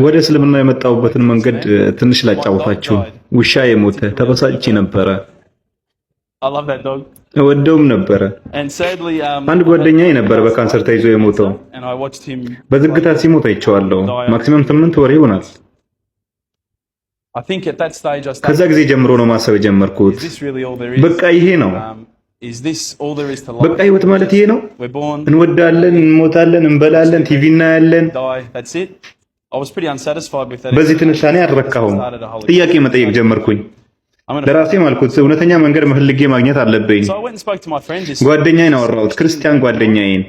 ወደ እስልምና የመጣሁበትን መንገድ ትንሽ ላጫውታችሁ። ውሻዬ ሞተ፣ ተበሳጭቼ ነበረ። እወደውም ነበረ። አንድ ጓደኛዬ ነበረ በካንሰር ተይዞ የሞተው። በዝግታ ሲሞት አይቼዋለሁ። Maximum 8 ወር ይሆናል። ከዛ ጊዜ ጀምሮ ነው ማሰብ የጀመርኩት። በቃ ይሄ ነው። በቃ ህይወት ማለት ይሄ ነው። እንወዳለን፣ እንሞታለን፣ እንበላለን፣ ቲቪ እናያለን። በዚህ ትንታኔ አልረካሁም። ጥያቄ መጠየቅ ጀመርኩኝ። ለራሴም አልኩት እውነተኛ መንገድ ፈልጌ ማግኘት አለብኝ። ጓደኛዬን አወራሁት፣ ክርስቲያን ጓደኛዬን።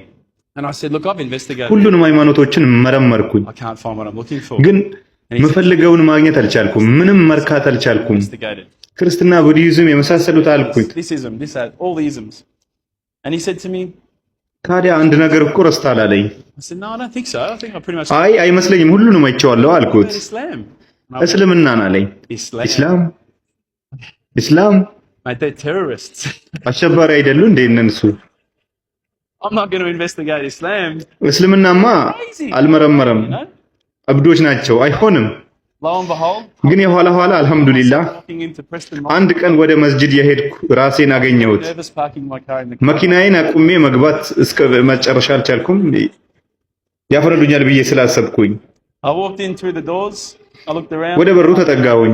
ሁሉንም ሃይማኖቶችን መረመርኩኝ፣ ግን ምፈልገውን ማግኘት አልቻልኩም። ምንም መርካት አልቻልኩም። ክርስትና፣ ቡዲዝም የመሳሰሉት አልኩኝ። ታዲያ አንድ ነገር እኮ ረስተሃል አለኝ። አይ አይመስለኝም፣ ሁሉንም አይቼዋለሁ አልኩት። እስልምናን አለኝ። ኢስላም ኢስላም አሸባሪ አይደሉ እንዴ እነሱ? እስልምናማ አልመረመረም፣ እብዶች ናቸው። አይሆንም። ግን የኋላ ኋላ አልሐምዱሊላህ አንድ ቀን ወደ መስጂድ የሄድኩ ራሴን አገኘሁት። መኪናዬን አቁሜ መግባት እስከ መጨረሻ አልቻልኩም፣ ያፈረዱኛል ብዬ ስላሰብኩኝ ወደ በሩ ተጠጋሁኝ።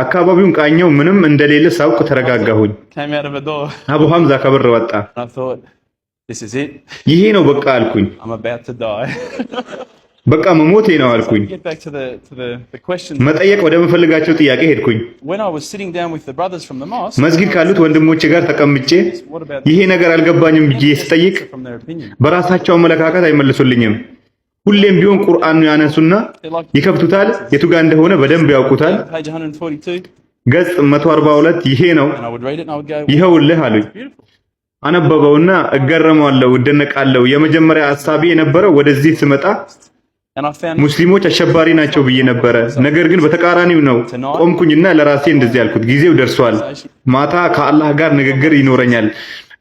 አካባቢውን ቃኘው። ምንም እንደሌለ ሳውቅ ተረጋጋሁኝ። አቡ ሐምዛ ከበር ወጣ። ይሄ ነው በቃ አልኩኝ። በቃ መሞቴ ነው አልኩኝ። መጠየቅ ወደምፈልጋቸው ጥያቄ ሄድኩኝ። መስጊድ ካሉት ወንድሞቼ ጋር ተቀምጬ ይሄ ነገር አልገባኝም ብዬ ስጠይቅ በራሳቸው አመለካከት አይመልሱልኝም። ሁሌም ቢሆን ቁርአን ያነሱና ይከፍቱታል። የቱ ጋር እንደሆነ በደንብ ያውቁታል። ገጽ 142 ይሄ ነው ይኸውልህ አሉኝ። አነበበውና እገረማለሁ፣ እደነቃለሁ። የመጀመሪያ ሀሳቤ የነበረው ወደዚህ ስመጣ ሙስሊሞች አሸባሪ ናቸው ብዬ ነበረ። ነገር ግን በተቃራኒው ነው። ቆምኩኝና ለራሴ እንደዚህ ያልኩት፣ ጊዜው ደርሷል። ማታ ከአላህ ጋር ንግግር ይኖረኛል።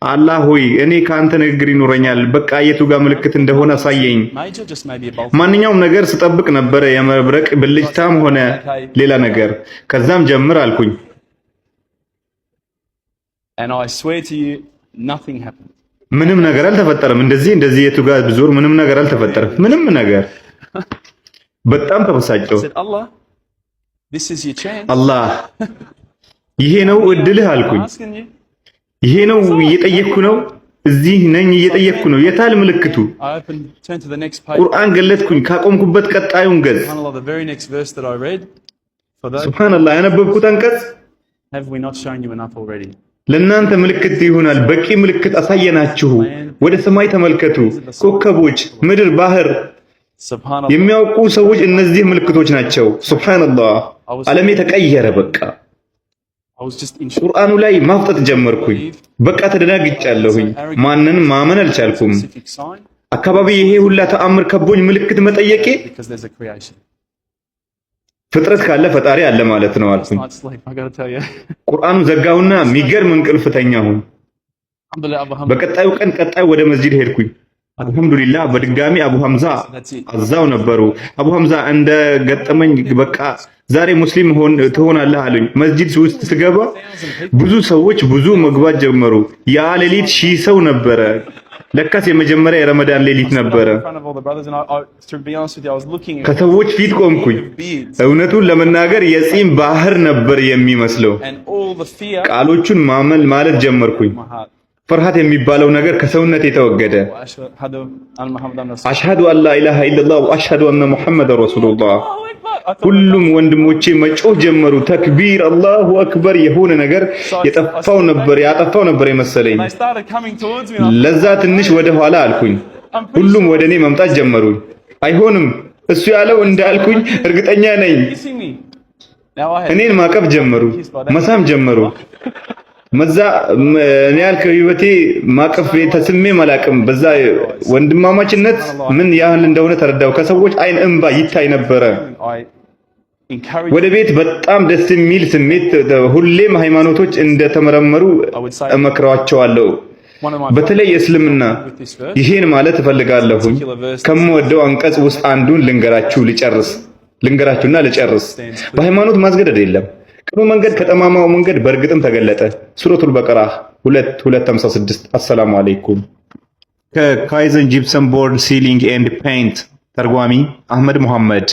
አላህ ሆይ፣ እኔ ከአንተ ንግግር ይኖረኛል። በቃ የቱ ጋር ምልክት እንደሆነ አሳየኝ። ማንኛውም ነገር ስጠብቅ ነበረ፣ የመብረቅ ብልጭታም ሆነ ሌላ ነገር። ከዛም ጀምር አልኩኝ። And I swear to you, nothing happened. ምንም ነገር አልተፈጠረም። እንደዚህ እንደዚህ የቱ ጋር ብዞር ምንም ነገር አልተፈጠረም። ምንም ነገር። በጣም I ተበሳጨሁ። said, "Allah, this is your chance." አላህ፣ ይሄ ነው እድልህ አልኩኝ። I'm asking you. ይሄ ነው፣ እየጠየቅኩ ነው። እዚህ ነኝ፣ እየጠየቅኩ ነው። የታል ምልክቱ? I opened, turned to the next page. ቁርአን ገለጥኩኝ። ካቆምኩበት ቀጣዩን ገጽ። سبحان الله, the very next verse that I read, "For those ሱብሃንአላህ፣ ያነበብኩት አንቀጽ have we not shown you enough already?" ለእናንተ ምልክት ይሆናል። በቂ ምልክት አሳየናችሁ። ወደ ሰማይ ተመልከቱ፣ ኮከቦች፣ ምድር፣ ባህር። سبحان الله. የሚያውቁ ሰዎች እነዚህ ምልክቶች ናቸው። ሱብሃንአላህ፣ ዓለሜ ተቀየረ። በቃ I was just in shock. ቁርአኑ ላይ ማፍጠጥ ጀመርኩኝ። በቃ ተደናግጫለሁኝ። ማንንም ማመን አልቻልኩም። Specific sign አካባቢ ይሄ ሁላ ተአምር ከቦኝ ምልክት መጠየቄ because there's a creation. ፍጥረት ካለ ፈጣሪ አለ ማለት ነው አልኩኝ። Night's sleep, I got to tell you. ቁርአኑ ዘጋሁና የሚገርም እንቅልፍ ተኛሁኝ። الحمد لله, Abu Hamza. በቀጣዩ ቀን ቀጣዩ ወደ መስጂድ ሄድኩኝ። አልሐምዱሊላህ፣ በድጋሚ አቡ ሐምዛ እዛው ነበሩ። አቡ ሐምዛ እንደ ገጠመኝ በቃ ዛሬ ሙስሊም ትሆናለህ አሉኝ። መስጂድ ውስጥ ስገባ ብዙ ሰዎች ብዙ መግባት ጀመሩ። ያ ሌሊት 1000 ሰው ነበረ። ለካስ የመጀመሪያ የረመዳን ሌሊት ነበረ። In front of all the brothers, and I, to be honest with you, I was looking at ከሰዎች ፊት ቆምኩኝ። beards እውነቱን ለመናገር የጺም ባህር ነበር የሚመስለው። and all the fear ቃሎቹን ማመን ማለት ጀመርኩኝ። in my heart. ፍርሃት የሚባለው ነገር ከሰውነት የተወገደ። أشهد أن محمدا رسول أشهد أن لا إله إلا الله وأشهد أن محمدا رسول الله። الله أكبر. I thought ሁሉም ወንድሞቼ መጮህ ጀመሩ። ተክቢር፣ አላሁ አክበር። የሆነ ነገር የጠፋው ነበር ያጠፋው ነበር የመሰለኝ። they started coming towards me. And I ለዛ ትንሽ ወደ ኋላ አልኩኝ። ሁሉም ወደ እኔ መምጣት ጀመሩ። አይሆንም፣ እሱ ያለው እንዳልኩኝ እርግጠኛ ነኝ። kissing me. Now I had እኔን ማቀፍ ጀመሩ፣ መሳም ጀመሩ። መዛ እኔ ያልከ ህይወቴ ማቀፍ ተስሜ መላቅም በዛ ወንድማማችነት ምን ያህል እንደሆነ ተረዳው። ከሰዎች አይን እንባ ይታይ ነበረ። I encouraged ወደ ቤት በጣም ደስ የሚል ስሜት። ሁሌም ሃይማኖቶች እንደተመረመሩ እመክሯቸዋለሁ። በተለይ እስልምና ይሄን ማለት እፈልጋለሁኝ። ከምወደው አንቀጽ ውስጥ አንዱን ልንገራችሁ ልጨርስ ልንገራችሁና ልጨርስ። በሃይማኖት ማስገደድ የለም። ቅኑ መንገድ ከጠማማው መንገድ በእርግጥም ተገለጠ። ሱረቱል በቀራ 2 256። አሰላሙ አለይኩም። ከካይዘን Gypsum Board Ceiling and Paint፣ ተርጓሚ አህመድ ሙሐመድ።